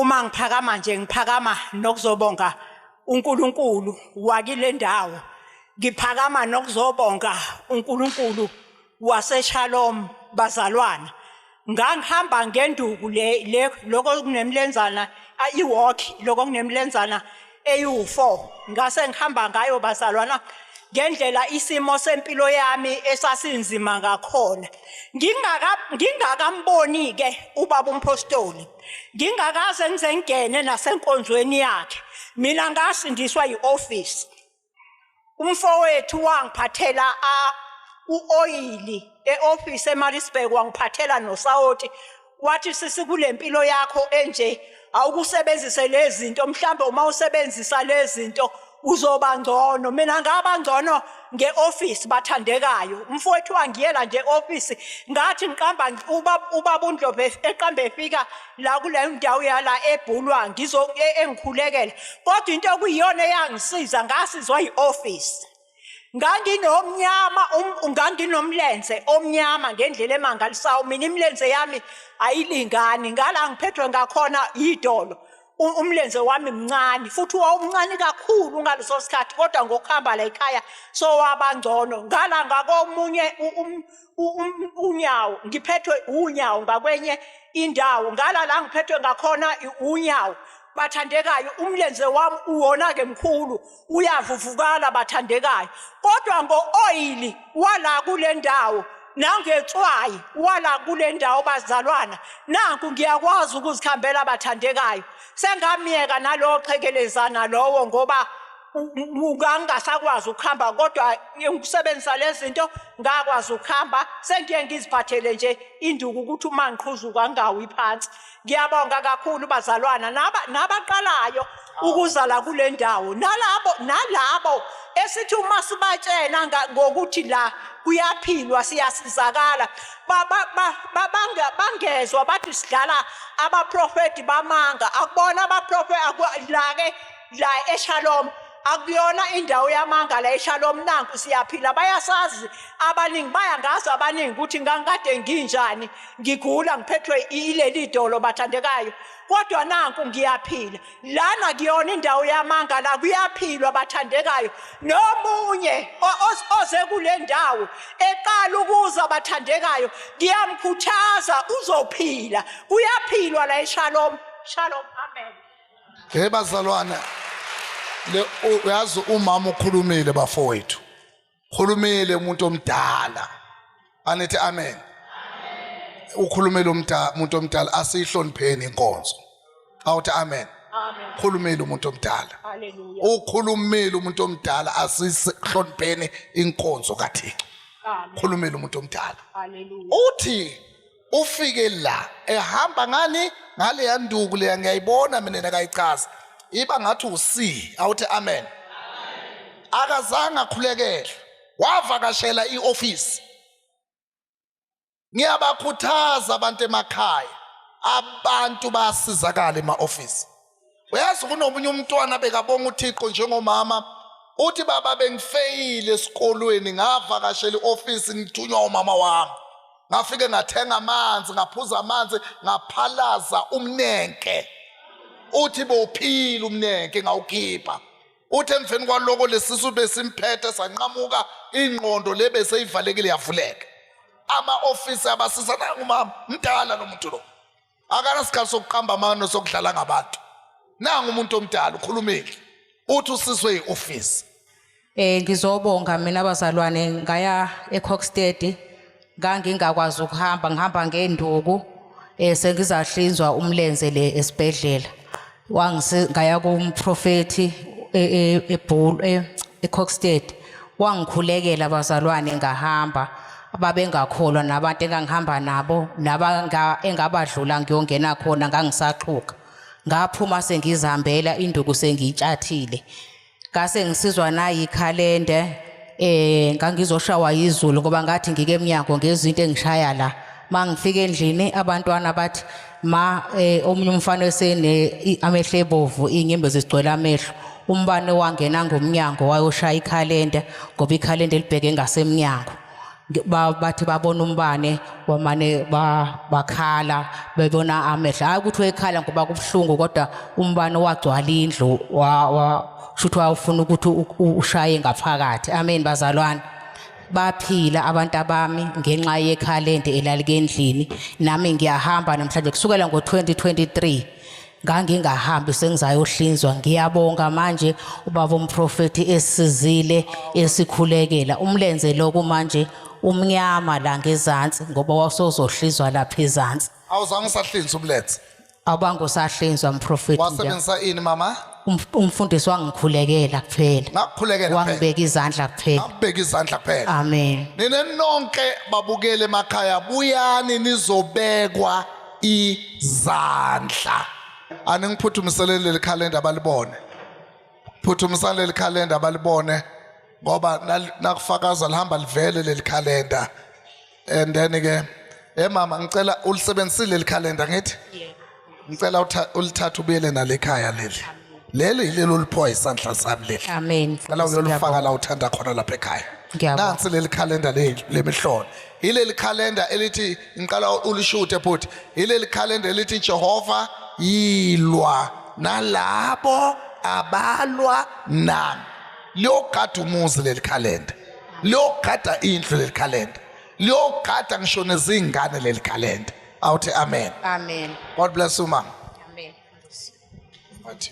Uma ngiphakama nje ngiphakama nokuzobonga uNkulunkulu wakile ndawo. Ngiphakama nokuzobonga uNkulunkulu waseShalom bazalwana. Ngangihamba ngenduku le le lokho kunemlenzana i-walk lokho kunemlenzana eyiwu-4 ngase ngihamba ngayo bazalwana ngendlela isimo sempilo yami esasinzima ngakhona ngingaka ngingakamboni ke ubaba umpostoli ngingakaze ngize ngingene nasenkonzweni yakhe mina ngasindiswa yi-office umfowethu wangiphathela a uoyili e-office eMaritzburg wangiphathela nosawoti wathi sisi kule mpilo yakho enje awukusebenzise lezi zinto mhlambe uma usebenzisa lezi zinto uzoba ngcono mina ngaba ngcono nge-office bathandekayo umfowethu wangiyela nje e-office ngathi ngiqamba ubaba uNdlovu eqamba efika la kule ndawo yala ebhulwa ngizo e, engikhulekela kodwa into okuyiyona eyangisiza ngasizwa yi-office nganginomnyama um, nganginomlenze omnyama ngendlela emangalisayo mina imilenze yami ayilingani ngala ngiphethwe ngakhona yidolo umlenze wami mncane futhi wawumncane kakhulu ngaleso sikhathi kodwa ngokuhamba la ekhaya so wabangcono ngala ngakomunye um, um, unyawo ngiphethwe unyawo ngakwenye indawo ngala la ngiphethwe ngakhona unyawo bathandekayo umlenze wami uwona ke mkhulu uyavuvukala bathandekayo kodwa ngo-oyili wala kule ndawo nangetswayi wala kule ndawo bazalwana nanku ngiyakwazi ukuzikhambela bathandekayo sengamyeka nalowo qhekelezana lowo ngoba ngangingasakwazi ukuhamba kodwa ukusebenzisa lezi zinto ngakwazi ukuhamba sengiye ngiziphathele nje induku ukuthi uma ngiqhuzuka ngingawi phansi ngiyabonga kakhulu bazalwana nabaqalayo ukuza la kule ndawo nalabo nalabo esithi uma sibatshena ngokuthi la kuyaphilwa siyasizakala bangezwa bathi sidlala abaprofeti bamanga akubona abaprofeti la ke la eShalom akuyona indawo yamanga la eShalom nanku siyaphila bayasazi abaningi bayangazi abaningi ukuthi ngangikade nginjani ngigula ngiphethwe ileli dolo bathandekayo kodwa nanku ngiyaphila lana kuyona indawo yamanga la kuyaphilwa bathandekayo nomunye oze kule ndawo eqala ukuza bathandekayo ngiyamkhuthaza uzophila kuyaphilwa la eShalom shalom amen Hey bazalwane le uyazi umama ukhulumile bafowethu khulumile umuntu omdala anithi amen ukhulumile umuntu omdala asihlonipheni inkonzo awuthi amen khulumile umuntu omdala ukhulumile umuntu omdala asihlonipheni inkonzo kaThixo khulumile umuntu omdala uthi ufike la ehamba ngani ngaleya nduku leya ngiyayibona mina nakayichaza iba ngathi uC awuthi amen akazange akhulekele wavakashela ioffice ngiyabakhuthaza abantu emakhaya abantu bayasizakala ema-office uyazi kunomunye umntwana bekabonga uthixo njengomama uthi baba bengifeyile esikolweni ngavakashela i-ofisi ngithunywa umama wami ngafike ngathenga amanzi ngaphuza amanzi ngaphalaza umnenke uthi bowuphila umnenke ngawukhipha uthi emveni kwaloko lesisu besimphethe sanqamuka ingqondo le beseyivalekile yavuleka ama-ofisi abasisa nangumama mdala lo muntu lo akanasikhathi sokuqamba amano sokudlala ngabantu nangu umuntu omdala ukhulumile uthi usiswe yi-ofisi Ngizobonga mina bazalwane ngaya eCockstead ngangingakwazi ukuhamba ngihamba ngenduku sengizahlinzwa umlenze le esibhedlela wangisi ngaya kumprofeti eBhulu eCockstead wangikhulekela bazalwane ngahamba ababengakholwa nabantu engangihamba nabo nabanga engabadlula ngiyongena khona ngangisaxhuga ngaphuma sengizihambela induku sengiyitshathile ngase ngisizwa nayi ikhalende eh ngangizoshawa izulu ngoba ngathi ngike emnyango ngezinto engishaya la mangifika endlini abantwana bathi ma eh, omunye umfana esene amehlo ebovu inyembezi zigcwele amehlo umbane wangena ngomnyango wayoshaya ikhalenda ngoba ikhalenda elibheke ngasemnyango Bathi babona umbane wamane bakhala bebona amehlo, hayi ukuthi wekhala ngoba kubuhlungu, kodwa umbane wagcwala indlu wa shuthi wawufuna ukuthi ushaye ngaphakathi. Amen bazalwane. Baphila abantu abami ngenxa yekhalende elalike endlini. Nami ngiyahamba namhlanje kusukela ngo-2023 ngangingahambi, sengizayohlinzwa. Ngiyabonga manje ubaba umprofeti esizile esikhulekela umlenze lokhu manje umnyama la ngezansi ngoba wawusozohlizwa lapha ezansi. Awuzange usahlinza umlenze? Awubangusahlinzwa mprofeti. Wasebenzisa ini, mama? Umfundisi wangikhulekela kuphela. Ngakukhulekela kuphela. Wangibeka izandla kuphela. Ngakubeka izandla kuphela. Amen. Nina nonke babukele emakhaya, buyani nizobekwa izandla. Aningiphuthumiselele leli khalenda balibone, phuthumisani leli khalenda balibone, ngoba nakufakaza lihamba livele leli khalenda. And then ke, hey mama, ngicela ulisebenzisile leli khalenda, ngithi ngicela ulithathe ubuyele nale ekhaya. Leli yilelo oliphiwa isandla sami leli. Amen. Cela uyolifaka la uthanda khona lapha ekhaya. Ngiyabonga. Nansi leli khalenda lemihlola, yileli khalenda elithi, ngiqala ulishuthe futhi, yileli khalenda elithi Jehova yilwa nalabo abalwa nami. Liyogada umuzi leli khalenda, liyogada indlu leli khalenda, liyogada ngisho nezingane leli khalenda. Awuthi amen. Amen. God bless you, mama. Amen. Athi.